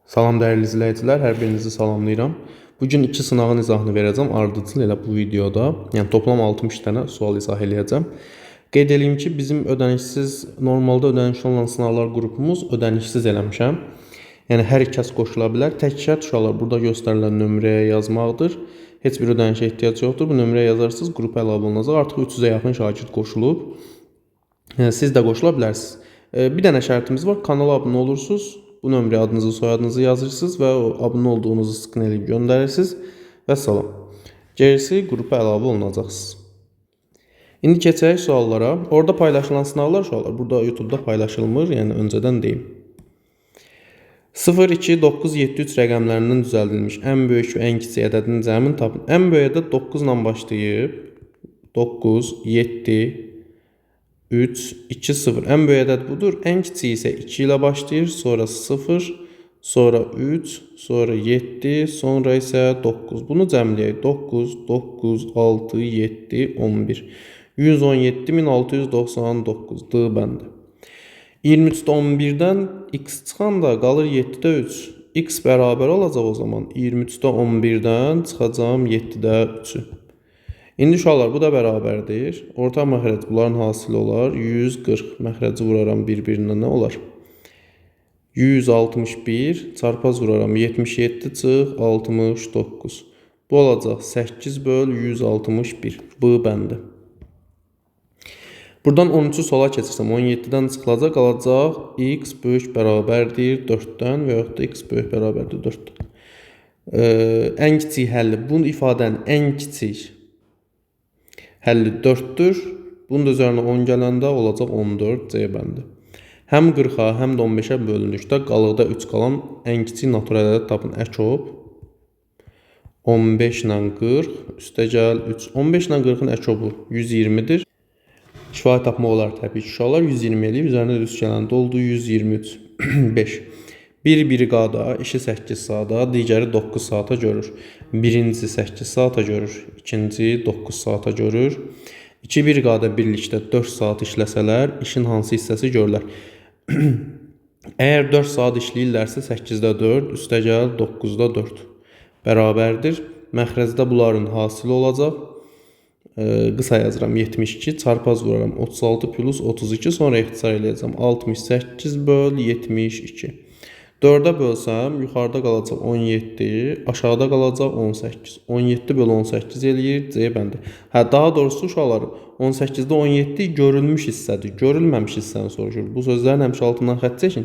Salam dəyərli izləyicilər, hər birinizi salamlayıram. Bugün iki sınağın izahını verəcəm ardıcıl elə bu videoda. Yəni toplam 60 dənə sual izah eləyəcəm. Qeyd eləyim ki, bizim ödənişsiz, normalda ödənişli olan sınaqlar qrupumuz ödənişsiz eləmişəm. Yəni hər kəs qoşula bilər. Tək şərt uşaqlar burada göstərilən nömrəyə yazmaqdır. Heç bir ödənişə ehtiyac yoxdur. Bu nömrəyə yazarsınız, qrupa əlavə olunacaq. Artıq 300-ə yaxın şagird qoşulub. Yəni, siz də qoşula bilərsiniz. Bir dənə şərtimiz var. Kanala abunə olursunuz. Bu nömrəyə adınızı, soyadınızı yazırsınız və o abunə olduğunuzu skrin eləyib göndərirsiniz. Və salam. Gerisi qrupa əlavə olunacaqsınız. İndi keçək suallara. Orada paylaşılan sınaqlar uşaqlar burada YouTube-da paylaşılmır, yəni öncədən deyim. 0, 2, 9, 7, 3 rəqəmlərindən düzəldilmiş ən böyük və ən kiçik ədədin cəmini tapın. Ən böyük ədəd 9 ilə başlayıb 9, 7, 3, 2, 0. Ən böyük ədəd budur. Ən kiçiyi isə 2 ilə başlayır, sonra 0, sonra 3, sonra 7, sonra isə 9. Bunu cəmləyək. 9, 9, 6, 7, 11. 117.699 D bəndi. 23-də 11-dən x çıxanda qalır 7-də 3. X bərabər olacaq o zaman. 23-də 11-dən çıxacağam 7-də 3-ü. İndi uşaqlar bu da bərabərdir. Orta məxrəc bunların hasili olar. 140 məxrəci vuraram bir-birinə nə olar? 161 çarpaz vuraram 77 çıx 69. Bu olacaq 8 böl 161. B bəndi. Buradan 13-ü sola keçirsəm 17-dən çıxılacaq, qalacaq x böyük bərabərdir 4-dən və yaxud da x böyük bərabərdir 4-dən. Ən kiçik həlli, bu ifadənin ən kiçik həlli 4-dür. Bunun da üzərinə 10 gələndə olacaq 14 C bəndi. Həm 40-a, həm də 15-ə bölündükdə qalıqda 3 qalan ən kiçik natural ədəd tapın. Əkob 15 ilə 40, üstəgəl 3. 15 ilə 40-ın əkobu 120-dir. Kifayət tapmaq olar təbii ki, uşaqlar 120 eləyib, üzərinə də 3 gələndə oldu 123. 5. Bir briqada işi 8 saata, digəri 9 saata görür. Birincisi 8 saata görür, ikinci 9 saata görür. İki briqada birlikdə 4 saat işləsələr, işin hansı hissəsi görürlər? Əgər 4 saat işləyirlərsə 8-də 4, üstəgəl 9-da 4 bərabərdir. Məxrəcdə bunların hasili olacaq. Qısa yazıram 72, çarpaz vuraram 36 plus 32, sonra ixtisar eləyəcəm 68 böl 72. 4-ə bölsəm, yuxarıda qalacaq 17, aşağıda qalacaq 18. 17 böl 18 eləyir C bəndi. Hə, daha doğrusu uşaqlar 18-də 17 görülmüş hissədir. Görülməmiş hissəni soruşur. Bu sözlərin həmişə altından xətt çəkin.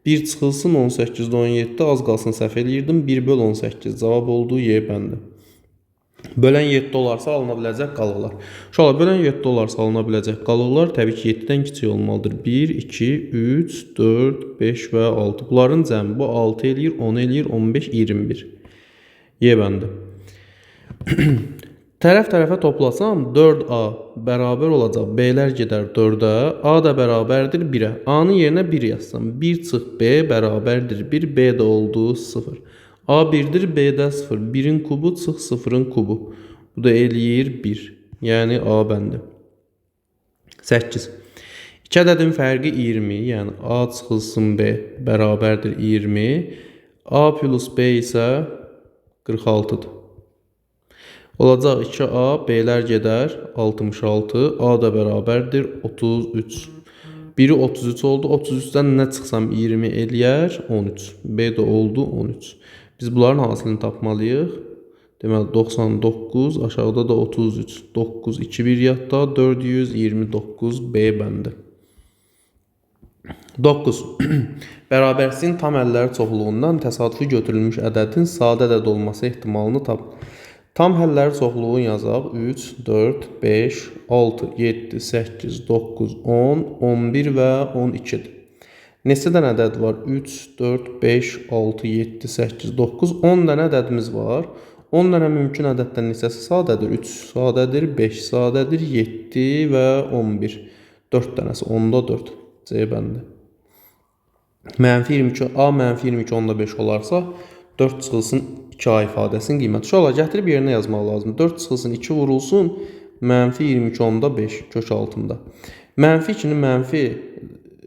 1 çıxılsın 18-də 17, az qalsın səhv eləyirdim. 1 böl 18 cavab oldu Y bəndi. Bölən 7 olarsa alına biləcək qalıqlar. Uşaqlar, bölən 7 olarsa alına biləcək qalıqlar təbii ki 7-dən kiçik olmalıdır. 1, 2, 3, 4, 5 və 6. Bunların cəmi bu 6 eləyir, 10 eləyir, 15, 21. Y bəndi. Tərəf tərəfə toplasam 4A bərabər olacaq. B-lər gedər 4-ə, A da bərabərdir 1-ə. A-nın yerinə 1 yazsam. 1 çıx B bərabərdir 1, B də oldu 0. A 1-dir, B də 0. 1-in kubu çıx 0-ın kubu. Bu da eləyir 1. Yəni A bəndi. 8. İki ədədin fərqi 20, yəni A çıxılsın B bərabərdir 20. A plus B isə 46-dır. Olacaq 2A, B-lər gedər 66, A da bərabərdir 33. Biri 33 oldu. 33-dən nə çıxsam 20 eləyər 13. B də oldu 13. Biz bunların hasilini tapmalıyıq. Deməli 99, aşağıda da 33. 9, 2, 1 yadda 429 B bəndi. 9. Bərabərsizliyin tam həlləri çoxluğundan təsadüfi götürülmüş ədədin sadə ədəd olması ehtimalını tap. Tam həlləri çoxluğunu yazaq. 3, 4, 5, 6, 7, 8, 9, 10, 11 və 12-dir. Neçə dənə ədəd var? 3, 4, 5, 6, 7, 8, 9, 10 dənə ədədimiz var. 10 dənə mümkün ədəddən neçəsi sadədir? 3 sadədir, 5 sadədir, 7 və 11. 4 dənəsi, 10-da 4. C bəndi. Mənfi 22, A mənfi 22, 10-da 5 olarsa, 4 çıxılsın 2A ifadəsinin qiyməti. Uşaqlar, gətirib yerinə yazmaq lazım. 4 çıxılsın 2 vurulsun, mənfi 22, 10-da 5 kök altında. Mənfi 2-nin mənfi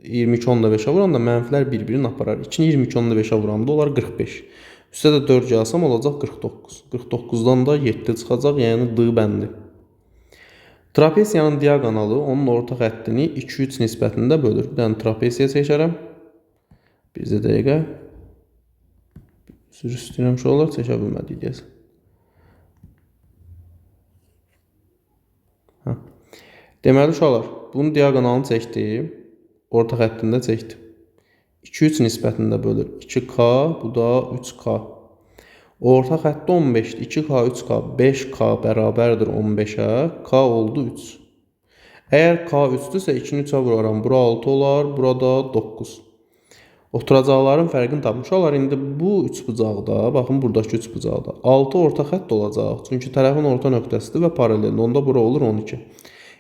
22,5-ə vuranda mənfilər bir-birini aparar. 2-ni 22,5-ə vuranda olar 45. Üstə də 4 gəlsəm olacaq 49. 49-dan da 7 çıxacaq, yəni D bəndi. Trapesiyanın diaqonalı onun orta xəttini 2-3 nisbətində bölür. Bir dənə trapesiya çəkərəm. Bir dəqiqə. Üzr istəyirəm uşaqlar, çəkə bilmədik deyəsən. Hə. Deməli uşaqlar, bunun diaqonalını çəkdim. Orta xəttində çəkdim. 2-3 nisbətində bölür. 2K, bu da 3K. Orta xəttdə 15-dir. 2K, 3K, 5K bərabərdir 15-ə. K oldu 3. Əgər K 3-dürsə, 2-ni 3-ə vuraram. Bura 6 olar, burada 9. Oturacaqların fərqini tapın. Uşaqlar, indi bu üçbucaqda, baxın buradakı üçbucaqda 6 orta xətt olacaq. Çünki tərəfin orta nöqtəsidir və paraleldir. Onda bura olur 12.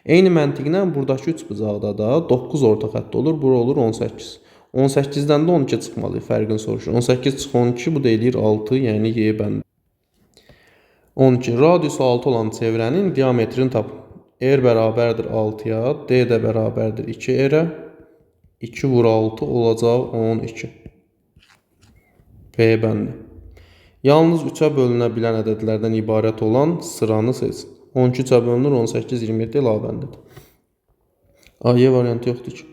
Eyni məntiqlə buradakı üçbucaqda da 9 orta xətt olur. Bura olur 18. 18-dən də 12 çıxmalı, fərqini soruşur. 18 çıx 12, bu da eləyir 6, yəni Y bəndi. 12. Radiusu 6 olan çevrənin diametrini tapın. R bərabərdir 6-ya, D də bərabərdir 2R-ə. 2 vur 6 olacaq 12. P bəndi. Yalnız 3-ə bölünə bilən ədədlərdən ibarət olan sıranı seçin. 12 3-ə bölünür, 18, 27 elə A bəndidir. A, Y variantı yoxdur ki.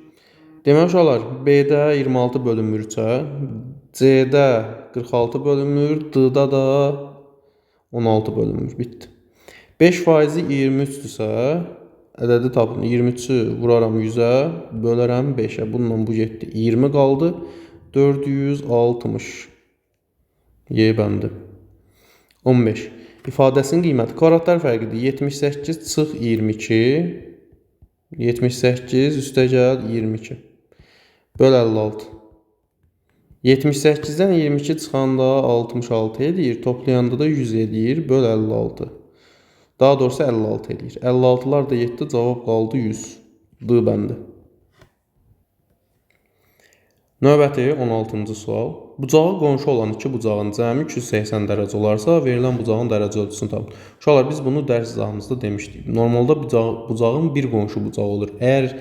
Deməli uşaqlar, B-də 26 bölünmür 3-ə, C-də 46 bölünmür, D-da da 16 bölünmür. Bitdi. 5 faizi 23-dürsə, ədədi tapın. 23-ü vuraram 100-ə, bölərəm 5-ə. Bununla bu getdi. 20 qaldı. 460. Y bəndi. 15. İfadəsinin qiyməti kvadratlar fərqidir. 78 çıx 22. 78 üstəgəl 22. Böl 56. 78-dən 22 çıxanda 66 eləyir. Toplayanda da 100 eləyir. Böl 56. Daha doğrusu 56 eləyir. 56-lar da 7, cavab qaldı 100. D bəndi. Növbəti 16-cı sual. Bucağı qonşu olan iki bucağın cəmi 280 dərəcə olarsa, verilən bucağın dərəcə ölçüsünü tapın. Uşaqlar, biz bunu dərs izahımızda demişdik. Normalda bucağın bir qonşu bucağı olur. Əgər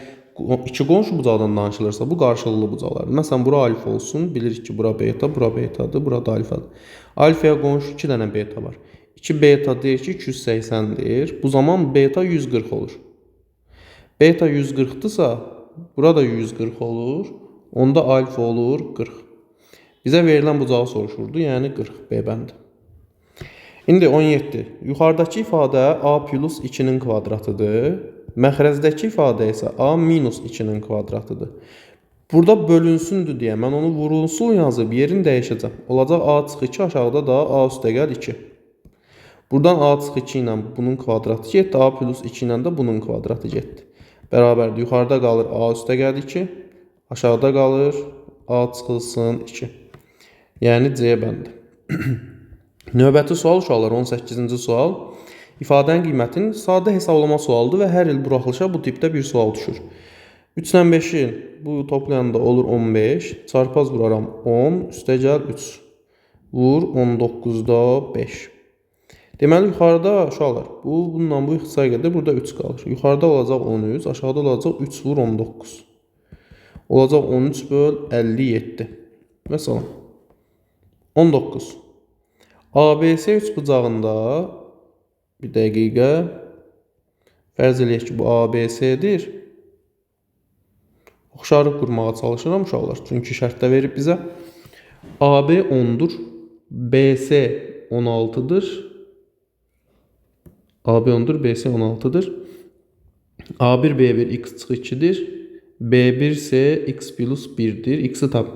iki qonşu bucaqdan danışılırsa, bu qarşılıqlı bucaqlardır. Məsələn, bura alfa olsun, bilirik ki, bura beta, bura betadır, bura da alfadır. Alfaya qonşu 2 dənə beta var. 2 beta deyir ki, 280-dir. Bu zaman beta 140 olur. Beta 140-dırsa, burada 140 olur. Onda alfa olur 40. Bizə verilən bucağı soruşurdu, yəni 40 B bəndi. İndi 17. Yuxarıdakı ifadə A plus 2-nin kvadratıdır. Məxrəzdəki ifadə isə A minus 2-nin kvadratıdır. Burada bölünsündür deyə mən onu vurulsun yazıb yerini dəyişəcəm. Olacaq A çıx 2, aşağıda da A üstəgəl 2. Buradan A çıx 2 ilə bunun kvadratı getdi, A plus 2 ilə də bunun kvadratı getdi. Bərabərdir. Yuxarıda qalır A üstəgəl 2, aşağıda qalır A çıxılsın 2. Yəni C bəndi. Növbəti sual uşaqlar, 18-ci sual. İfadənin qiymətinin sadə hesablama sualıdır və hər il buraxılışa bu tipdə bir sual düşür. 3 ilə 5-i bu toplayanda olur 15. Çarpaz vuraram 10, üstəgəl 3. Vur 19-da 5. Deməli, yuxarıda uşaqlar, bununla bu ixtisar gedir, burada 3 qalır. Yuxarıda olacaq 13, aşağıda olacaq 3 vur 19. Olacaq 13 böl 57. Məsələn, 19. ABC üçbucağında bir dəqiqə fərz eləyək ki, bu ABC-dir. Oxşarlıq qurmağa çalışıram uşaqlar. Çünki şərtdə verib bizə. AB 10-dur. BC 16-dır. AB 10-dur, BC 16-dır. A1, B1, X çıx 2-dir. B1, C, X plus 1-dir. X-i tap.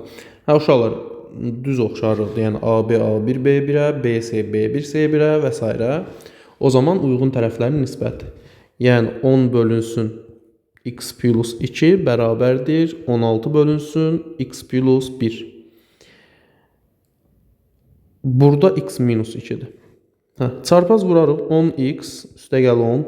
Hə, uşaqlar, düz oxşarlıqdır. Yəni AB, A1, B1-ə, BC, B1, C1-ə və s. O zaman uyğun tərəflərin nisbəti. Yəni 10 bölünsün x plus 2 bərabərdir 16 bölünsün x plus 1. Burada x minus 2-dir. Hə, çarpaz vurarıq 10x üstəgəl 10.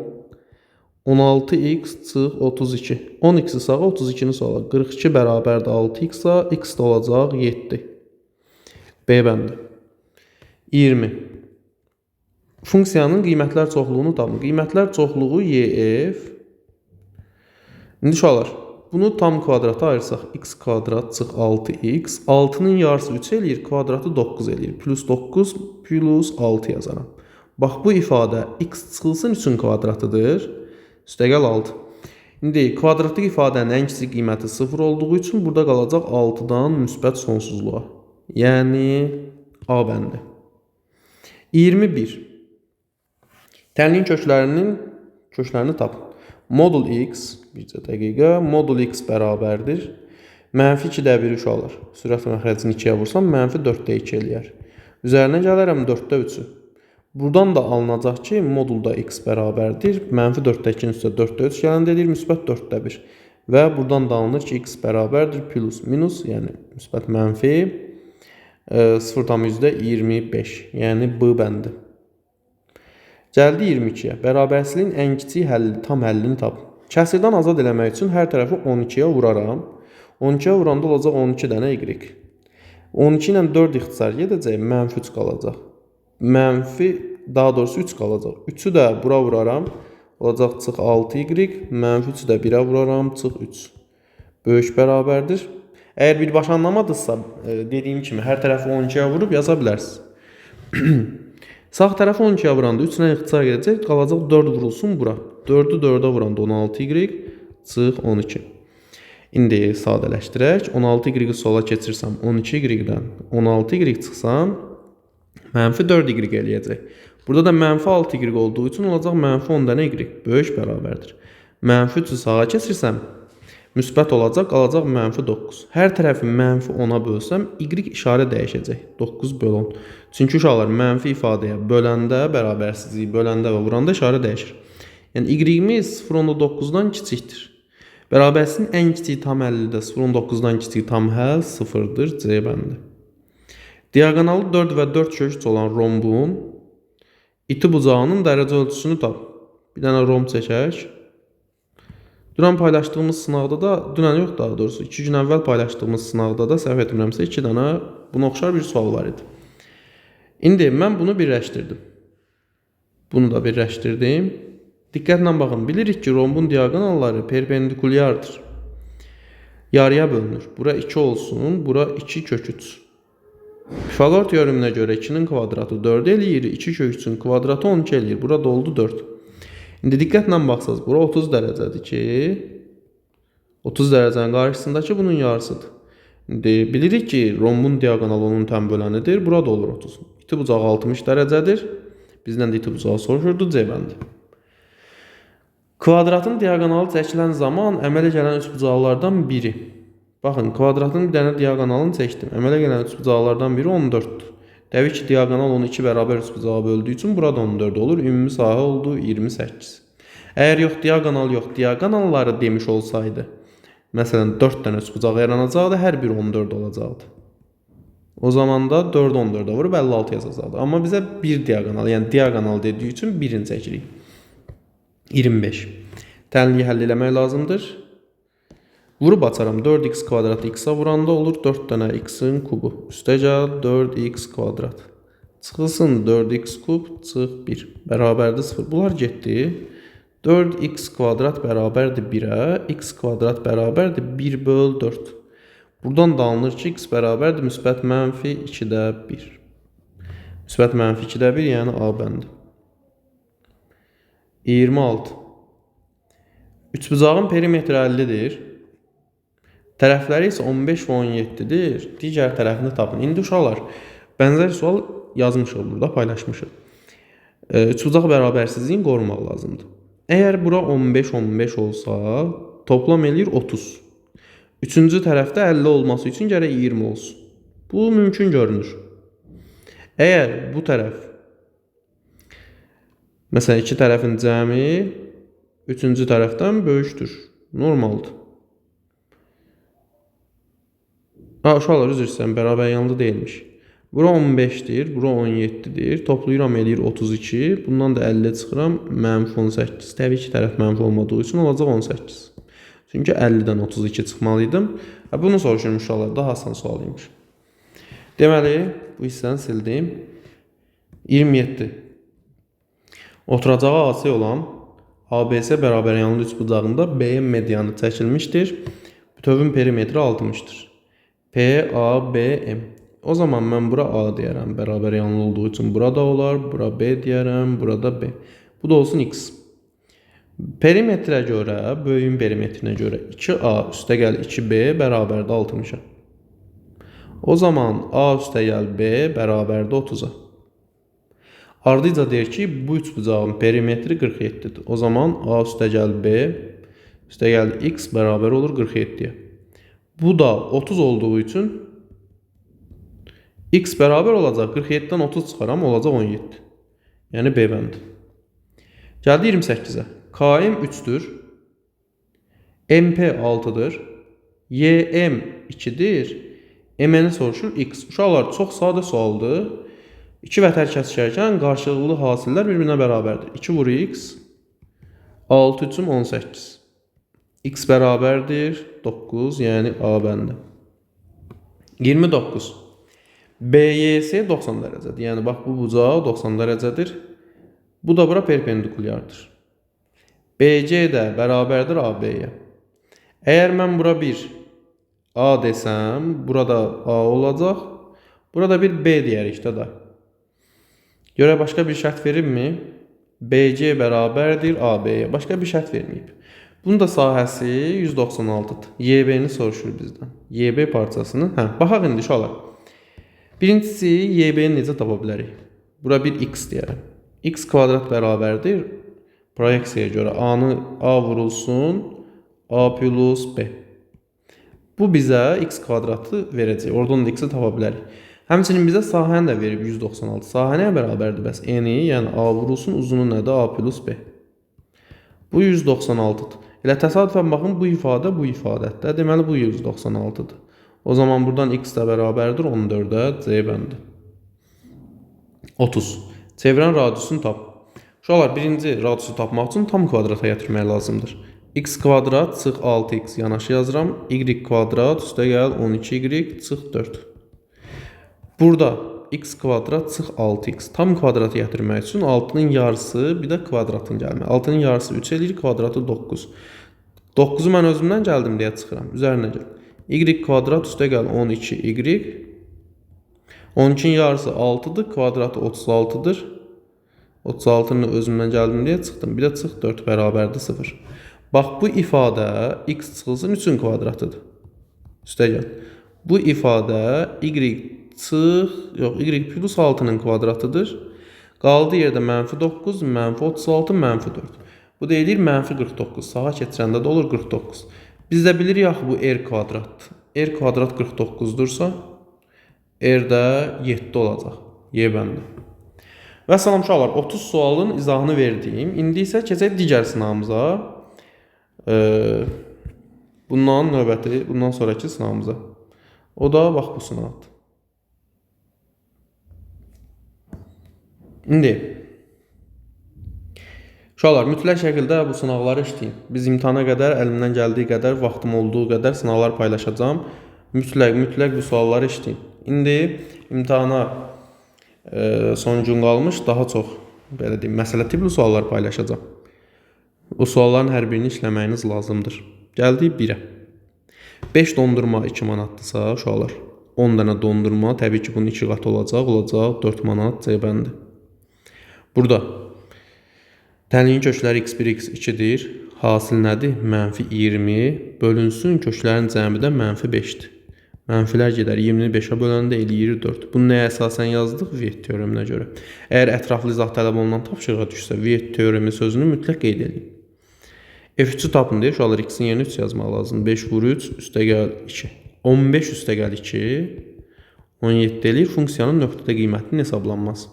16x çıx 32. 10x-i sağa, 32-ni sola. 42 bərabərdir 6x-a, x də olacaq 7. B bəndi. 20. Funksiyanın qiymətlər çoxluğunu tapın. Qiymətlər çoxluğu YF. İndi uşaqlar, Bunu tam kvadrata ayırsaq, x kvadrat çıx 6x. 6-nın yarısı 3 eləyir, kvadratı 9 eləyir. Plus 9, plus 6 yazaram. Bax, bu ifadə x çıxılsın 3-ün kvadratıdır. Üstəgəl 6. İndi kvadratlıq ifadənin ən kiçik qiyməti 0 olduğu üçün burada qalacaq 6-dan müsbət sonsuzluğa. Yəni A bəndi. 21. Tənliyin köklərini tapın. Modul x, bircə dəqiqə, modul x bərabərdir. Mənfi 2-də 1 uşaqlar. Sürət məxrəcini 2-yə vursam, mənfi 4-də 2 eləyər. Üzərinə gələrəm 4-də 3-ü. Buradan da alınacaq ki, modulda x bərabərdir. Mənfi 4-də 2-nin üstə 4-də 3 gələndə eləyir, müsbət 4-də 1. Və buradan da alınır ki, x bərabərdir plus minus, yəni müsbət mənfi 0,25, yəni B bəndi. Gəldi 22-yə. Bərabərsizliyin ən kiçik həlli, tam həllini tap. Kəsirdən azad eləmək üçün hər tərəfi 12-yə vuraram. 12-yə vuranda olacaq 12 dənə y. 12 ilə 4 ixtisar gedəcək, mənfi 3 qalacaq. Mənfi, daha doğrusu 3 qalacaq. 3-ü də bura vuraram, olacaq çıx 6y, mənfi 3-ü də 1-ə vuraram, çıx 3. Böyük bərabərdir. Əgər birbaşa anlamadınızsa, dediyim kimi hər tərəfi 12-yə vurub yaza bilərsiniz. Sağ tərəfi 12-yə vuranda 3 ilə ixtisar gedəcək, qalacaq 4 vurulsun bura. 4-ü 4-ə vuranda 16y, çıx 12. İndi sadələşdirək. 16y-i sola keçirsəm 12y-dən 16y çıxsam, mənfi 4y eləyəcək. Burada da mənfi 6y olduğu üçün olacaq mənfi 10 dənə y. Böyük bərabərdir. Mənfi 3-ü sağa keçirsəm, müsbət olacaq, qalacaq mənfi 9. Hər tərəfi mənfi 10-a bölsəm, y işarə dəyişəcək. 9 böl 10. Çünki uşaqlar mənfi ifadəyə böləndə, bərabərsizliyi böləndə və vuranda işarə dəyişir. Yəni y-imiz 0,9-dan kiçikdir. Bərabərsizliyin ən kiçik tam həlli də 0,9-dan kiçik tam həll 0-dır. C bəndi. Diaqonalı 4 və 4 kök 3 olan rombun iti bucağının dərəcə ölçüsünü tap. Bir dənə romb çəkək. Dünən paylaşdığımız sınaqda da, dünən yox daha doğrusu, 2 gün əvvəl paylaşdığımız sınaqda da səhv etmirəmsə 2 dənə buna oxşar bir sual var idi. İndi mən bunu birləşdirdim. Bunu da birləşdirdim. Diqqətlə baxın, bilirik ki, rombun diaqonalları perpendikulyardır. Yarıya bölünür. Bura 2 olsun, bura 2 kök 3. Pifaqor teoreminə görə 2-nin kvadratı 4 eləyir, 2 kök 3-ün kvadratı 12 eləyir. Bura da oldu 4. İndi diqqətlə baxsaz, bura 30 dərəcədir ki, 30 dərəcənin qarşısındakı bunun yarısıdır. İndi bilirik ki, rombun diaqonalı onun tən bölənidir. Bura da olur 30. İti bucağı 60 dərəcədir. Bizdən də iti bucağı soruşurdu, C bəndi. Kvadratın diaqonalı çəkilən zaman əmələ gələn üçbucaqlardan biri. Baxın, kvadratın bir dənə diaqonalını çəkdim. Əmələ gələn üçbucaqlardan biri 14-dür. Təbii ki, diaqonal onu 2 bərabər üçbucağa böldüyü üçün burada 14 olur. Ümumi sahə oldu 28. Əgər yox, diaqonal yox, diaqonalları demiş olsaydı, məsələn, 4 dənə üçbucaq yaranacaqdı, hər biri 14 olacaqdı. O zaman da 4 14-ə vurub 56 yazacaqdı. Amma bizə bir diaqonal, yəni diaqonal dediyi üçün birini çəkirik. 25. Tənliyi həll eləmək lazımdır. Vurub açaram. 4x kvadrat x-a vuranda olur 4 dənə x-in kubu. Üstəgəl 4x kvadrat. Çıxılsın 4x kub, çıx 1. Bərabərdir 0. Bunlar getdi. 4x kvadrat bərabərdir 1-ə. X kvadrat bərabərdir 1 böl 4. Buradan da alınır ki, x bərabərdir müsbət mənfi 2-də 1. Müsbət mənfi 2-də 1, yəni A bəndi. 26. Üçbucağın perimetri 50-dir. Tərəfləri isə 15 və 17-dir. Digər tərəfini tapın. İndi uşaqlar, bənzər sual yazmışıq burada, paylaşmışıq. Üçbucaq bərabərsizliyini qorumaq lazımdır. Əgər bura 15, 15 olsa, toplam eləyir 30. Üçüncü tərəfdə 50 olması üçün gərək 20 olsun. Bu mümkün görünür. Əgər bu tərəf, məsələn, iki tərəfin cəmi üçüncü tərəfdən böyükdür. Normaldır. Ha, uşaqlar, üzr istəyirəm, bərabər yanlı deyilmiş. Bura 15-dir, bura 17-dir. Toplayıram, eləyir 32. Bundan da 50 çıxıram, mənfi 18. Təbii ki, tərəf mənfi olmadığı üçün olacaq 18. Çünki 50-dən 32 çıxmalıydım. Ha, bunu soruşurum uşaqlar, daha asan sual imiş. Deməli, bu hissəni sildim. 27. Oturacağı AC olan ABC bərabər yanlı üçbucağında BM medianı çəkilmişdir. Bütövün perimetri 60-dır. P, A, B, M. O zaman mən bura A deyərəm. Bərabər yanlı olduğu üçün burada olar. Bura B deyərəm. Burada B. Bu da olsun X. Perimetrə görə, böyüyün perimetrinə görə 2A üstəgəl 2B bərabərdir 60-a. O zaman A üstəgəl B bərabərdir 30-a. Ardıca deyir ki, bu üçbucağın perimetri 47-dir. O zaman A üstəgəl B üstəgəl X bərabər olur 47-yə. Bu da 30 olduğu üçün X bərabər olacaq. 47-dən 30 çıxaram, olacaq 17. Yəni B bəndi. Gəldi 28-ə. KM 3-dür. MP 6-dır. YM 2-dir. MN-i soruşur X. Uşaqlar, çox sadə sualdır. İki vətər kəsişərkən qarşılıqlı hasillər bir-birinə bərabərdir. 2 vur X, 6 üçün 18. X bərabərdir 9, yəni A bəndi. 29. BYS 90 dərəcədir. Yəni bax bu bucaq 90 dərəcədir. Bu da bura perpendikulyardır. BC də bərabərdir AB-yə. Əgər mən bura bir A desəm, burada A olacaq. Burada bir B deyərik də da. Görə başqa bir şərt veribmi? BC bərabərdir AB-yə. Başqa bir şərt verməyib. Bunun da sahəsi 196-dır. YB-ni soruşur bizdən. YB parçasını. Hə, baxaq indi uşaqlar. Birincisi, YB-ni necə tapa bilərik? Bura bir X deyərəm. X kvadrat bərabərdir. Proyeksiyaya görə A-nı A vurulsun, A plus B. Bu bizə X kvadratı verəcək. Oradan da X-i tapa bilərik. Həmçinin bizə sahəni də verib 196. Sahə nəyə bərabərdir bəs? N-i, yəni A vurulsun, uzunu nədir? A plus B. Bu 196-dır. Elə təsadüfən baxın, bu ifadə bu ifadədir. Deməli, bu 196-dır. O zaman buradan X də bərabərdir 14-ə, C bəndi. 30. Çevrən radiusunu tap. Uşaqlar, birinci radiusu tapmaq üçün tam kvadrata gətirmək lazımdır. X kvadrat çıx 6x yanaşı yazıram. Y kvadrat üstəgəl 12y çıx 4. Burada x kvadrat çıx 6x. Tam kvadratı gətirmək üçün 6-nın yarısı bir də kvadratın gəlməli. 6-nın yarısı 3 eləyir, kvadratı 9. 9-u mən özümdən gəldim deyə çıxıram. Üzərinə gəl. Y kvadrat üstəgəl 12y. 12-nin yarısı 6-dır, kvadratı 36-dır. 36-nı özümdən gəldim deyə çıxdım. Bir də çıx 4 bərabərdir 0. Bax, bu ifadə x çıxılsın 3-ün kvadratıdır. Üstəgəl. Bu ifadə y çıx, yox, y plus 6-nın kvadratıdır. Qaldığı yerdə mənfi 9, mənfi 36, mənfi 4. Bu da eləyir mənfi 49. Sağa keçirəndə də olur 49. Biz də bilirik axı bu r kvadratdır. R kvadrat 49-dursa, r də 7 olacaq. Y bəndi. Və salam uşaqlar, 30 sualın izahını verdiyim. İndi isə keçək digər sınağımıza. Bundan növbəti, bundan sonraki sınağımıza. O da bax bu sınaqdır. İndi uşaqlar, mütləq şəkildə bu sınaqları işləyin. Biz imtahana qədər əlimdən gəldiyi qədər, vaxtım olduğu qədər sınaqlar paylaşacağam. Mütləq bu sualları işləyin. İndi imtahana son gün qalmış, daha çox belə deyim, məsələ tipli suallar paylaşacağam. O sualların hər birini işləməyiniz lazımdır. Gəldik 1-ə. 5 dondurma 2 manatdırsa, uşaqlar, 10 dənə dondurma, təbii ki, bunun 2 qatı olacaq, olacaq 4 manat C bəndi. Burada tənliyin kökləri x1, x2-dir. Hasil nədir? Mənfi 20 bölünsün, köklərin cəmi də mənfi 5-dir. Mənfilər gedər. 20-ni 5-ə böləndə eləyir 4. Bunu nəyə əsasən yazdıq? Viet teoreminə görə. Əgər ətraflı izah tələb olunan tapşırığa düşsə, Viet teoremi sözünü mütləq qeyd edin. F3-ü tapın deyir. Uşaqlar, x-in yerinə 3 yazmaq lazımdır. 5 vur 3, üstəgəl 2. 15 üstəgəl 2, 17 eləyir. Funksiyanın nöqtədə qiymətinin hesablanması.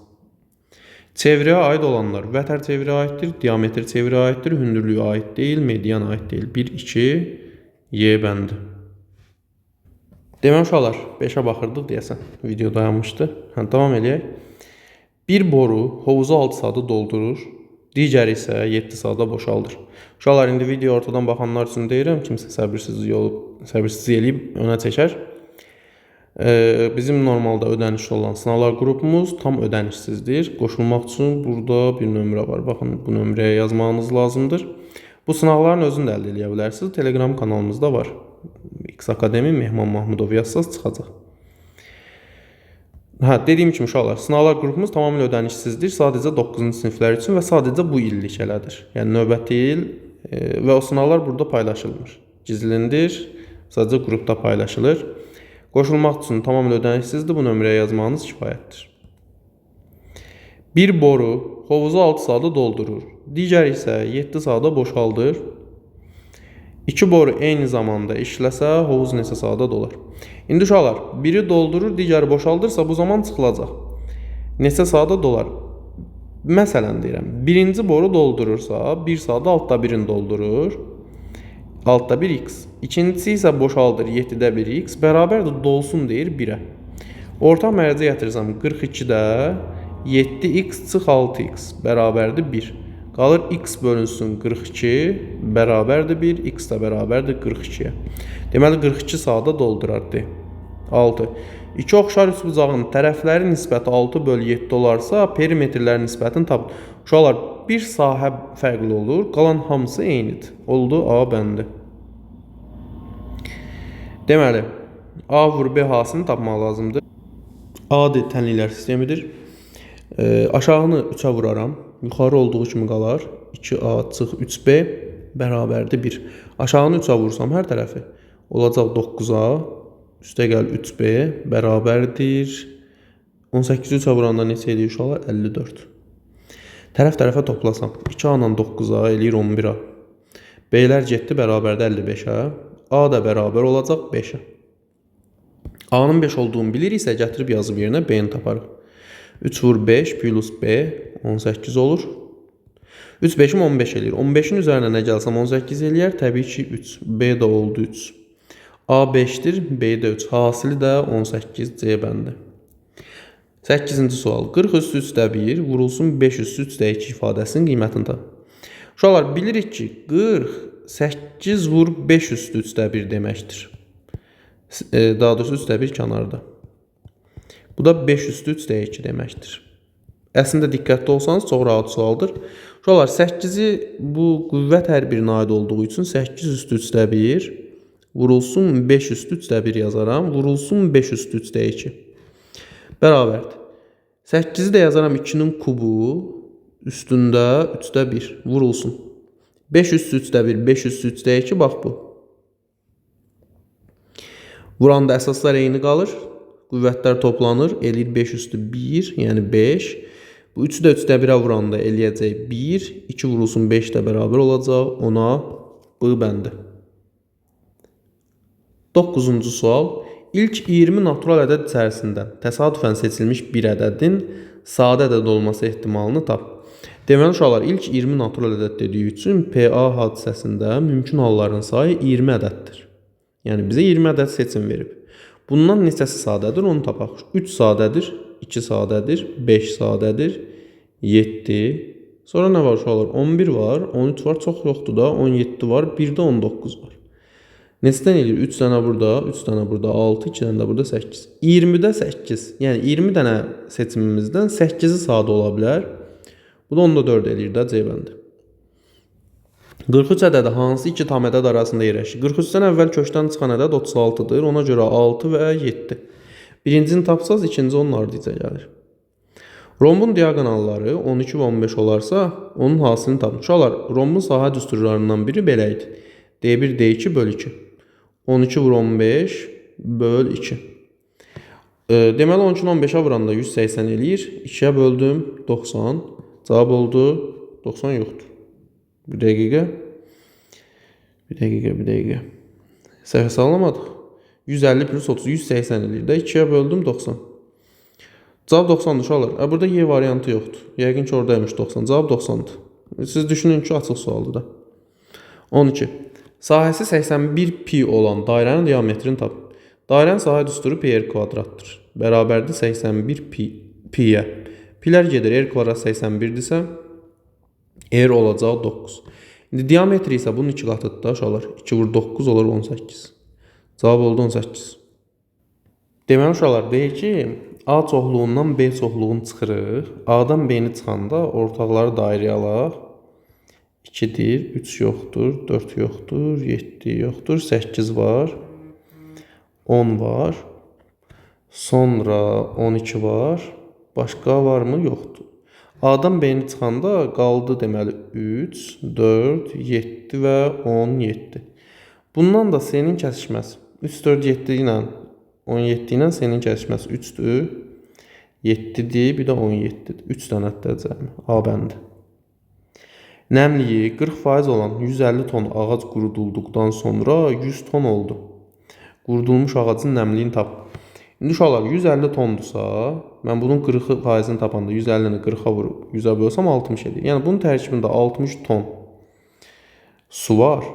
Çevrəyə aid olanlar vətər çevrəyə aiddir, diametr çevrəyə aiddir, hündürlüyə aid deyil, median aid deyil. 1, 2, Y bəndi. Deməli uşaqlar, 5-ə baxırdıq deyəsən. Video dayanmışdı. Hə, davam eləyək. Bir boru hovuzu 6 saata doldurur, digəri isə 7 saata boşaldır. Uşaqlar, indi video ortadan baxanlar üçün deyirəm, kimsə səbirsizlik olub, səbirsizlik eləyib önə çəkər. Bizim normalda ödənişli olan sınavlar qrupumuz tam ödənişsizdir. Qoşulmaq üçün burada bir nömrə var. Baxın, bu nömrəyə yazmağınız lazımdır. Bu sınavların özünü də əldə eləyə bilərsiniz. Telegram kanalımızda var. X Akademi Mehman Mahmudov yazsaz çıxacaq. Hə, dediyim kimi uşaqlar, sınaqlar qrupumuz tamamilə ödənişsizdir. Sadəcə 9-cu siniflər üçün və sadəcə bu illik elədir. Yəni növbəti il və o sınaqlar burada paylaşılmır. Gizlindir, sadəcə qrupda paylaşılır. Qoşulmaq üçün tamamilə ödənişsizdir. Bu nömrəyə yazmağınız kifayətdir. Bir boru hovuzu 6 saata doldurur. Digəri isə 7 saata boşaldır. İki boru eyni zamanda işləsə, hovuz neçə saata dolar? İndi uşaqlar, biri doldurur, digəri boşaldırsa, bu zaman çıxılacaq. Neçə saata dolar? Məsələn deyirəm, birinci boru doldurursa, 1 saata altda birini doldurur. Altda 1 x. İkincisi isə boşaldır 7-də 1 x. Bərabərdir dolsun deyir 1-ə. Orta mərcə gətirsəm 42-də 7x çıx 6x bərabərdir 1. Qalır x bölünsün 42 bərabərdir 1, x də bərabərdir 42-yə. Deməli 42 saata doldurar D. 6. İki oxşar üçbucağın tərəfləri nisbəti 6 bölü 7 olarsa, perimetrlərin nisbətini tapın. Uşaqlar, bir sahə fərqli olur, qalan hamısı eynidir. Oldu A bəndi. Deməli, A vur B hasilini tapmaq lazımdır. Adi tənliklər sistemidir. Aşağını 3-ə vuraram. Yuxarı olduğu kimi qalar. 2A çıx 3B bərabərdir 1. Aşağını 3-ə vursam hər tərəfi olacaq 9A üstəgəl 3B bərabərdir. 18-i 3-ə vuranda neçə eləyir uşaqlar? 54. Tərəf tərəfə toplasam 2A ilə 9A eləyir 11A. B-lər getdi bərabərdə 55-ə. A da bərabər olacaq 5-ə. A-nın 5 olduğunu biliriksə gətirib yazıb yerinə B-ni taparıq. 3 vur 5 plus B 18 olur. 3 5-im 15 eləyir. 15-in üzərinə nə gəlsəm 18 eləyər. Təbii ki 3. B də oldu 3. A 5-dir, B də 3. Hasili də 18 C bəndi. 8-ci sual. 40 üstü 3-də 1 vurulsun 5 üstü 3-də 2 ifadəsinin qiymətini tap. Uşaqlar, bilirik ki 40 8 vur 5 üstü 3-də 1 deməkdir. Daha doğrusu 3-də 1 kənarda. Bu da 5 üstü 3-də 2 deməkdir. Əslində diqqətli olsanız çox rahat sualdır. Uşaqlar, 8-i bu qüvvət hər birinə aid olduğu üçün 8 üstü 3-də 1 vurulsun 5 üstü 3-də 1 yazaram. Vurulsun 5 üstü 3-də 2. Bərabərdir. 8-i də yazaram 2-nin kubu üstündə 3-də 1 vurulsun. 5 üstü 3-də 1, 5 üstü 3-də 2 bax bu. Vuranda əsaslar eyni qalır. Qüvvətlər toplanır. Eləyir 5 üstü 1, yəni 5. Bu 3-ü də 3-də 1-ə vuranda eləyəcək 1. 2 vurulsun 5 də bərabər olacaq 10-a. B bəndi. 9-cu sual. İlk 20 natural ədəd içərisindən təsadüfən seçilmiş bir ədədin sadə ədəd olması ehtimalını tap. Deməli uşaqlar, ilk 20 natural ədəd dediyi üçün PA hadisəsində mümkün halların sayı 20 ədəddir. Yəni bizə 20 ədəd seçim verib. Bundan neçəsi sadədir, onu tapaq. 3 sadədir, 2 sadədir, 5 sadədir, 7. Sonra nə var uşaqlar? 11 var, 13 var, çox yoxdur da, 17 var, bir də 19 var. Neçədən eləyir? 3 dənə burada, 3 dənə burada, 6, 2 dənə də burada 8. 20-də 8. Yəni 20 dənə seçimimizdən 8-i sadə ola bilər. Bu da 10-da 4 eləyir də C bəndi. 43 ədədi hansı iki tam ədəd arasında yerləşir? 43-dən əvvəl kökdən çıxan ədəd 36-dır. Ona görə 6 və 7. Birincini tapsaz, ikinci onun ardıca gəlir. Rombun diaqonalları 12 və 15 olarsa, onun hasilini tapın. Uşaqlar, rombun sahə düsturlarından biri belə idi. D1, D2 böl 2. 12 vur 15 böl 2. Deməli, 12-ni 15-ə vuranda 180 eləyir. 2-yə böldüm, 90. Cavab oldu, 90 yoxdur. Bir dəqiqə. Bir dəqiqə, bir dəqiqə. Səhv hesablamadıq. 150 plus 30, 180 eləyir də. 2-yə böldüm, 90. Cavab 90-dır uşaqlar. Burada Y variantı yoxdur. Yəqin ki, oradaymış 90. Cavab 90-dır. Siz düşünün ki, açıq sualdır da. 12. Sahəsi 81 pi olan dairənin diametrini tapın. Dairənin sahə düsturu pi r kvadratdır. Bərabərdir 81 pi piyə. Pilər gedir. R kvadrat 81-dirsə, R olacaq 9. İndi diametri isə bunun 2 qatıdır da uşaqlar. 2 vur 9 olur 18. Cavab oldu 18. Deməli uşaqlar deyir ki, A çoxluğundan B çoxluğunu çıxırıq. A-dan B-ni çıxanda ortaqları dairəyə alaq. 2-dir, 3 yoxdur, 4 yoxdur, 7 yoxdur, 8 var. 10 var. Sonra 12 var. Başqa varmı? Yoxdur. A-dan B-ni çıxanda qaldı deməli 3, 4, 7 və 17. Bundan da C-nin kəsişməsi 3, 4, 7 ilə 17 ilə C-nin kəsişməsi 3-dür. 7-dir, bir də 17-dir. 3 dənə cəmi. A bəndi. Nəmliyi 40% olan 150 ton ağac qurudulduqdan sonra 100 ton oldu. Qurudulmuş ağacın nəmliyini tap. İndi uşaqlar 150 tondursa, mən bunun 40%-ni tapanda 150-ni 40-a vurub 100-ə bölsəm 60 edir. Yəni bunun tərkibində 60 ton su var.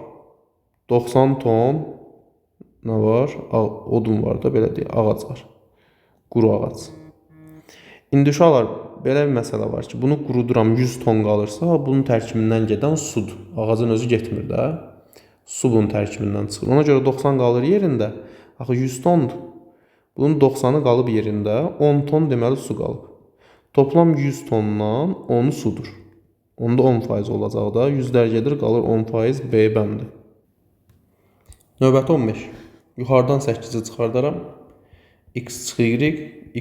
90 ton nə var? Odun var da, belə deyək, ağac var. Quru ağac. İndi uşaqlar, belə bir məsələ var ki, bunu quruduram 100 ton qalırsa, bunun tərkibindən gedən sudur. Ağacın özü getmir də. Su bunun tərkibindən çıxır. Ona görə 90 qalır yerində. Axı 100 tondur. Bunun 90-ı qalıb yerində, 10 ton deməli su qalıb. Toplam 100 tondan 10-u sudur. Onda 10% olacaq da. 100-lər gedir, qalır 10% B bəndi. Növbəti 15. Yuxarıdan 8-i çıxardaram. X çıx Y,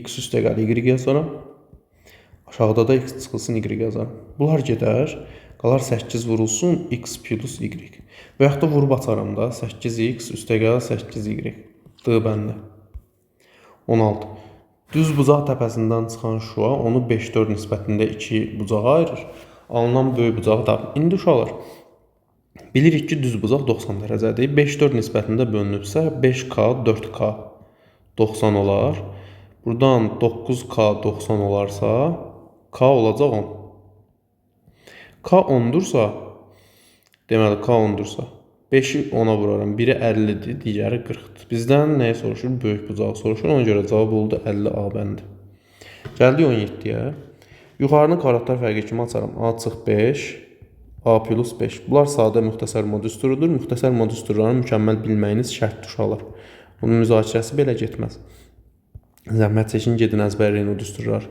X üstə gəl Y yazaram. Aşağıda da X çıxılsın Y yazaram. Bunlar gedər, qalar 8 vurulsun X plus Y. Və yaxud da vurub açaram da 8X üstə gəl 8Y. D bəndi. 16. Düz bucaq təpəsindən çıxan şua onu 5-4 nisbətində 2 bucağa ayırır. Alınan böyük bucağı tapın. İndi uşaqlar, bilirik ki, düz bucaq 90 dərəcədir. 5-4 nisbətində bölünübsə 5K 4K 90 olar. Buradan 9K 90 olarsa K olacaq 10. K 10-dursa, deməli K 10-dursa 5-i 10-a vuraram. Biri 50-dir, digəri 40-dır. Bizdən nəyi soruşur? Böyük bucağı soruşur. Ona görə cavab oldu 50 A bəndi. Gəldik 17-yə. Yuxarını kvadratlar fərqi kimi açaram. A çıx 5, A plus 5. Bunlar sadə müxtəsər mod düsturudur. Müxtəsər mod düsturlarını mükəmməl bilməyiniz şərtdir uşaqlar. Bunun müzakirəsi belə getməz. Zəhmət çəkin, gedin əzbərləyin o düsturlar.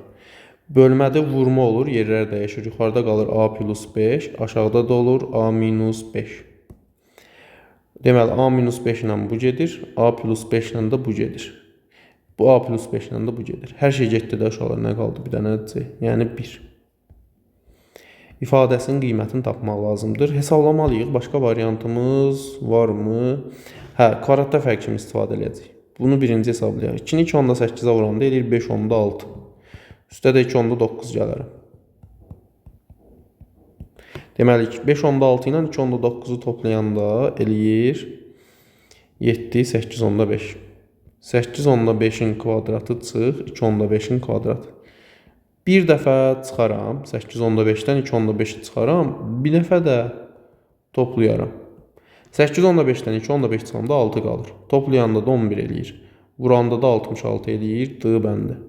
Bölmədə vurma olur, yerlər dəyişir. Yuxarıda qalır A plus 5, aşağıda da olur A minus 5. Deməli, A minus 5 ilə bu gedir, A plus 5 ilə də bu gedir. Bu A plus 5 ilə də bu gedir. Hər şey getdi də uşaqlar, nə qaldı? Bir dənə C, yəni 1. İfadəsinin qiymətini tapmaq lazımdır. Hesablamalıyıq. Başqa variantımız varmı? Hə, kvadratda fərq kimi istifadə eləyəcəyik. Bunu birinci hesablayaq. 2-ni 2.8-ə vuranda eləyir 5.6. Üstə də 2.9 gələrəm. Deməli, 5.6 ilə 2.9-u toplayanda eləyir 7, 8.5. 8.5-in kvadratı çıx, 2.5-in kvadratı. Bir dəfə çıxaram, 8.5-dən 2.5-i çıxaram, bir dəfə də toplayaram. 8.5-dən 2.5 çıxanda 6 qalır. Toplayanda da 11 eləyir. Vuranda da 66 eləyir. D bəndi.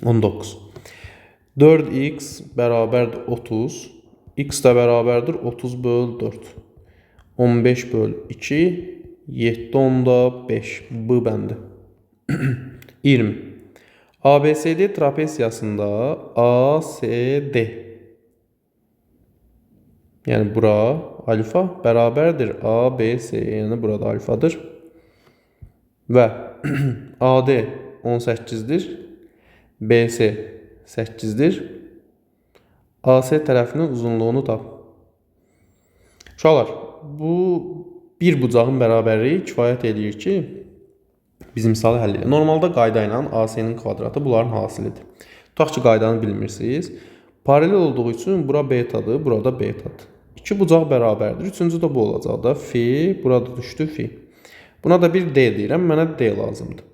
19. 4x bərabərdir 30. X də bərabərdir 30 böl 4. 15 böl 2. 7.5. B bəndi. 20. ABCD trapesiyasında ACD, yəni bura alfa bərabərdir ABC, yəni burada alfadır. Və AD 18-dir. BC 8-dir. AC tərəfinin uzunluğunu tap. Uşaqlar, bu bir bucağın bərabərliyi kifayət eləyir ki, biz misalı həll edək. Normalda qayda ilə AC-nin kvadratı bunların hasilidir. Tutaq ki, qaydanı bilmirsiniz. Paralel olduğu üçün bura betadır, burada betadır. İki bucaq bərabərdir. Üçüncü də bu olacaq da. Fi, burada düşdü fi. Buna da bir D deyirəm. Mənə D lazımdır.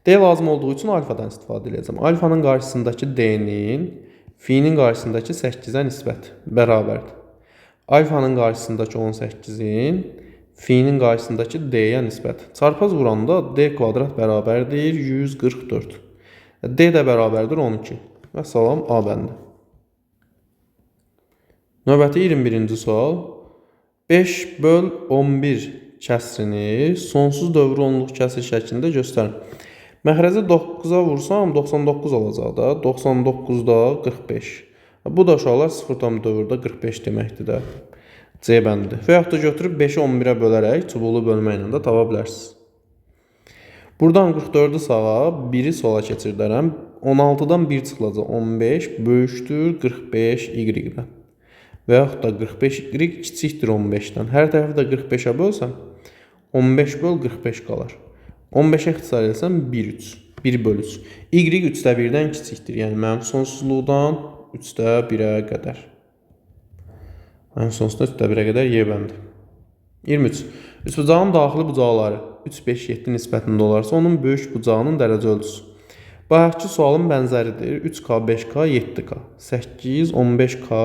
D lazım olduğu üçün alfadan istifadə edəcəm. Alfanın qarşısındakı D-nin fi-nin qarşısındakı 8-ə nisbət bərabərdir. Alfanın qarşısındakı 18-in fi-nin qarşısındakı D-yə nisbət. Çarpaz vuranda D kvadrat bərabərdir 144. D də bərabərdir 12. Və salam A bəndi. Növbəti 21-ci sual. 5 böl 11 kəsrini sonsuz dövrü onluq kəsir şəklində göstərin. Məxrəci 9-a vursam 99 olacaq da. 99-da 45. Bu da uşaqlar 0,4-də 45 deməkdir də. C bəndi. Və yaxud da götürüb 5-i 11-ə bölərək çubuqlu bölmə ilə də tapa bilərsiniz. Buradan 44-ü sağa, 1-i sola keçirdərəm. 16-dan 1 çıxılacaq 15 böyükdür 45 y-dən. Və yaxud da 45 y kiçikdir 15-dən. Hər tərəfi də 45-ə bölsəm 15 böl 45 qalar. 15-ə ixtisar etsəm 1, 3. 1 böl 3. Y 3-də 1-dən kiçikdir. Yəni mənfi sonsuzluqdan 3-də 1-ə qədər. Mənfi sonsuzluqdan 3-də 1-ə qədər Y bəndi. 23. Üçbucağın daxili bucaqları 3, 5, 7 nisbətində olarsa, onun böyük bucağının dərəcə ölçüsü. Bayaqki sualın bənzəridir. 3K, 5K, 7K. 8, 15K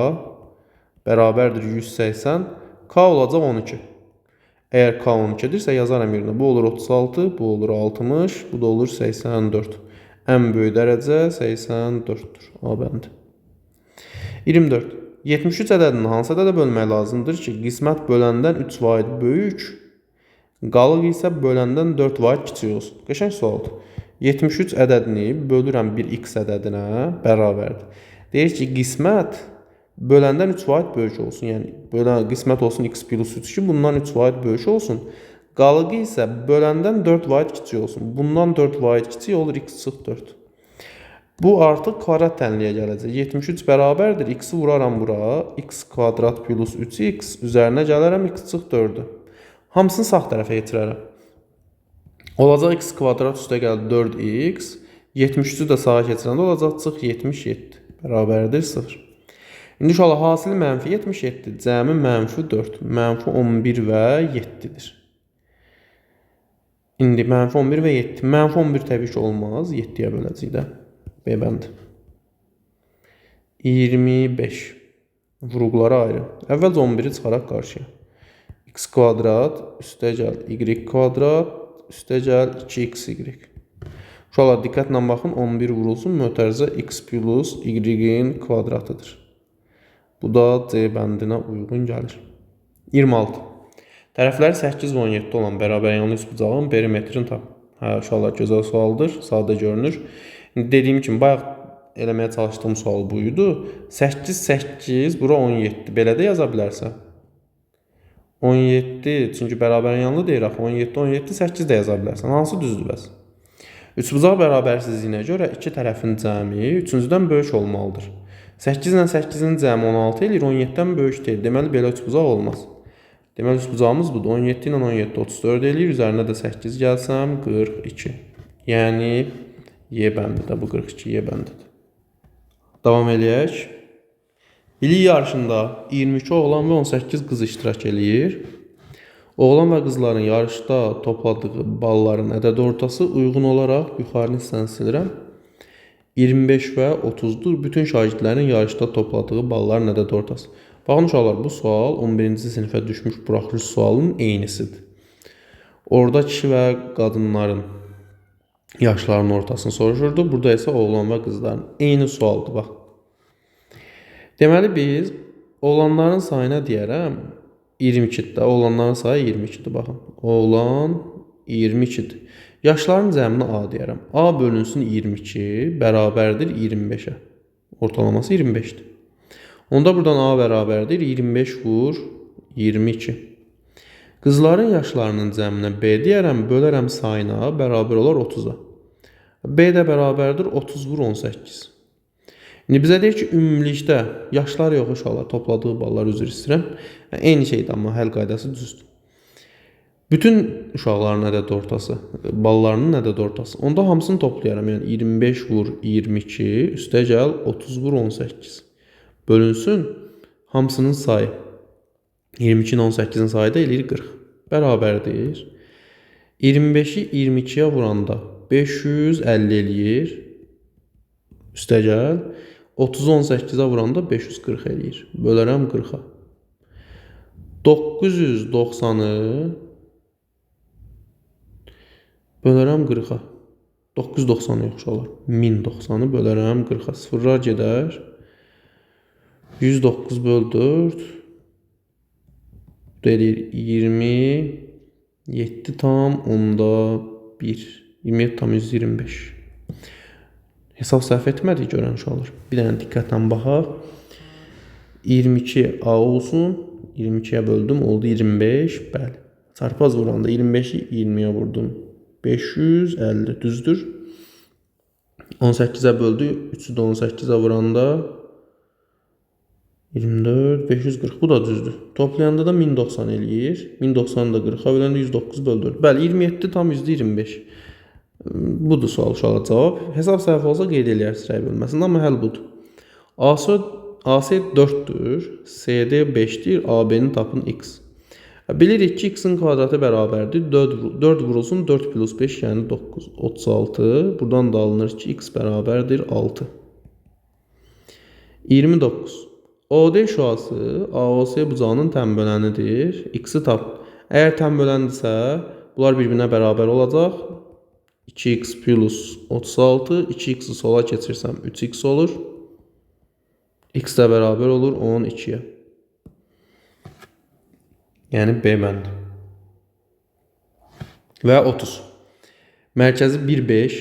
bərabərdir 180. K olacaq 12. Əgər K 12-dirsə yazaram yerinə. Bu olur 36, bu olur 60, bu da olur 84. Ən böyük dərəcə 84-dür. A bəndi. 24. 73 ədədini hansı ədədə bölmək lazımdır ki, qismət böləndən 3 vahid böyük, qalıq isə böləndən 4 vahid kiçik olsun. Qəşəng sualdır. 73 ədədini bölürəm bir x ədədinə bərabərdir. Deyir ki, qismət böləndən 3 vahid böyük olsun. Yəni, bölən, qismət olsun x plus 3 ki, bundan 3 vahid böyük olsun. Qalığı isə böləndən 4 vahid kiçik olsun. Bundan 4 vahid kiçik olur x çıx 4. Bu artıq kvadrat tənliyə gələcək. 73 bərabərdir. X-i vuraram bura. X kvadrat plus 3x üzərinə gələrəm x çıx 4-ü. Hamısını sağ tərəfə yetirərəm. Olacaq x kvadrat üstə gəl 4x. 73-ü də sağa keçirəndə olacaq çıx 77. Bərabərdir 0. İndi uşaqlar hasili mənfi 77, cəmi mənfi 4, mənfi 11 və 7-dir. İndi mənfi 11 və 7. Mənfi 11 təbii ki olmaz. 7-yə böləcəyik də. B bəndi. 25. Vurğuları ayrı. Əvvəlcə 11-i çıxaraq qarşıya. X kvadrat üstə gəl y kvadrat üstə gəl 2xy. Uşaqlar diqqətlə baxın. 11 vurulsun. Mötərizə x plus y-in kvadratıdır. Bu da C bəndinə uyğun gəlir. 26. Tərəfləri 8 və 17 olan bərabər yanlı üçbucağın perimetrini tap. Hə, uşaqlar gözəl sualdır, sadə görünür. İndi dediyim kimi bayaq eləməyə çalışdığım sual bu idi. 8, 8, bura 17. Belə də yaza bilərsən. 17, çünki bərabər yanlı deyir axı. 17, 17, 8 də yaza bilərsən. Hansı düzdür bəs? Üçbucaq bərabərsizliyinə görə iki tərəfin cəmi üçüncüdən böyük olmalıdır. 8 ilə 8-in cəmi 16 eləyir, 17-dən böyük deyil. Deməli, belə üçbucaq olmaz. Deməli, üçbucağımız budur. 17 ilə 17, 34 eləyir. Üzərinə də 8 gəlsəm, 42. Yəni, Y bəndidir. Bu 42 Y bəndidir. Davam eləyək. Bilik yarışında 22 oğlan və 18 qız iştirak eləyir. Oğlan və qızların yarışda topladığı balların ədəd ortası uyğun olaraq yuxarını hissəni silirəm. 25 və 30-dur. Bütün şagirdlərin yarışda topladığı balların ədəd ortası. Baxın uşaqlar, bu sual 11-ci sinifə düşmüş buraxılış sualının eynisidir. Orada kişi və qadınların yaşlarının ortasını soruşurdu. Burada isə oğlan və qızların eyni sualdır. Bax. Deməli biz oğlanların sayına deyərəm 22-dir. Oğlanların sayı 22-dir. Baxın. Oğlan 22-dir. Yaşların cəminə A deyərəm. A bölünsün 22 bərabərdir 25-ə. Ortalaması 25-dir. Onda buradan A bərabərdir 25 vur 22. Qızların yaşlarının cəminə B deyərəm, bölərəm sayına, bərabər olar 30-a. B də bərabərdir 30 vur 18. İndi bizə deyir ki, ümumilikdə yaşlar yox uşaqlar, topladığı ballar üzr istəyirəm. Eyni şeydir, amma həll qaydası düzdür. Bütün uşaqların ədəd ortası, ballarının ədəd ortası. Onda hamısını toplayaram. Yəni 25 vur 22, üstə gəl 30 vur 18. Bölünsün hamısının sayı. 22 ilə 18-in sayı da eləyir 40. Bərabərdir. 25-i 22-yə vuranda 550 eləyir. Üstə gəl. 30-u 18-ə vuranda 540 eləyir. Bölərəm 40-a. 990-ı bölərəm 40-a. 990-ı yox uşaqlar. 1090-ı bölərəm 40-a. Sıfırlar gedər. 109 böl 4. Bu da eləyir 27 tam onda 1. 27 tam 125. Hesab səhv etmədik görən uşaqlar. Bir dənə diqqətlə baxaq. 22 A olsun. 22-yə böldüm. Oldu 25. Bəli. Çarpaz vuranda 25-i 20-yə vurdum. 550, düzdür? 18-ə böldük, 3-ü də 18-ə vuranda 24, 540, bu da düzdür. Toplayanda da 1090 eləyir. 1090-ı da 40-a böləndə 109 böl 4. Bəli, 27 tam %25. Budur sual uşaqlar cavab. Hesab səhv olsa qeyd eləyərsiniz rəy bölməsində, amma həll budur. AC 4-dür, CD 5-dir, AB-ni tapın x. Bilirik ki, x-in kvadratı bərabərdir. 4 vurulsun 4 plus 5, yəni 9, 36. Buradan da alınır ki, x bərabərdir 6. 29. OD şüası AOS bucağının tənbölənidir. X-i tap. Əgər tənböləndirsə, bunlar bir-birinə bərabər olacaq. 2x plus 36, 2x-i sola keçirsəm 3x olur. X də bərabər olur 12-yə. Yəni B bəndi. Və 30. Mərkəzi 1,5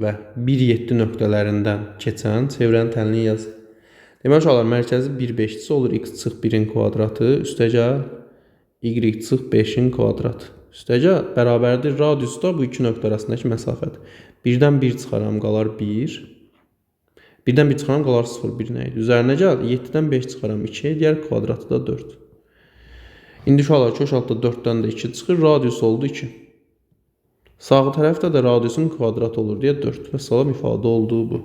və 1,7 nöqtələrindən keçən çevrənin tənliyi yaz. Deməli uşaqlar, mərkəzi 1,5-dirsə olur x çıx 1-in kvadratı, üstəgəl y çıx 5-in kvadratı. Üstəgəl bərabərdir radius da bu iki nöqtə arasındakı məsafədir. 1-dən 1 çıxaram, qalar 1. 1-dən 1 çıxaram, qalar 0, 1 nə idi? Üzərinə gəl, 7-dən 5 çıxaram, 2 eləyər, kvadratı da 4. İndi uşaqlar, kök altda 4-dən də 2 çıxır, radius oldu 2. Sağ tərəfdə də radiusun kvadratı olur deyə 4. Vəssalam, ifadə oldu bu.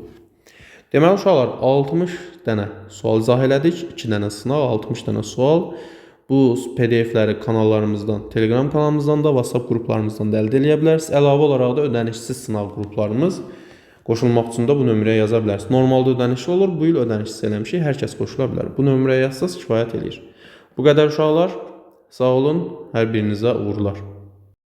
Deməli uşaqlar, 60 dənə sual izah elədik, 2 dənə sınaq, 60 dənə sual. Bu PDF-ləri kanallarımızdan, Telegram kanalımızdan da, WhatsApp qruplarımızdan da əldə eləyə bilərsiniz. Əlavə olaraq da ödənişsiz sınaq qruplarımız qoşulmaq üçün də bu nömrəyə yaza bilərsiniz. Normalda ödənişli olur, bu il ödənişsiz eləmişik, hər kəs qoşula bilər. Bu nömrəyə yazsanız kifayət eləyir. Bu qədər uşaqlar. Sağ olun, hər birinizə uğurlar.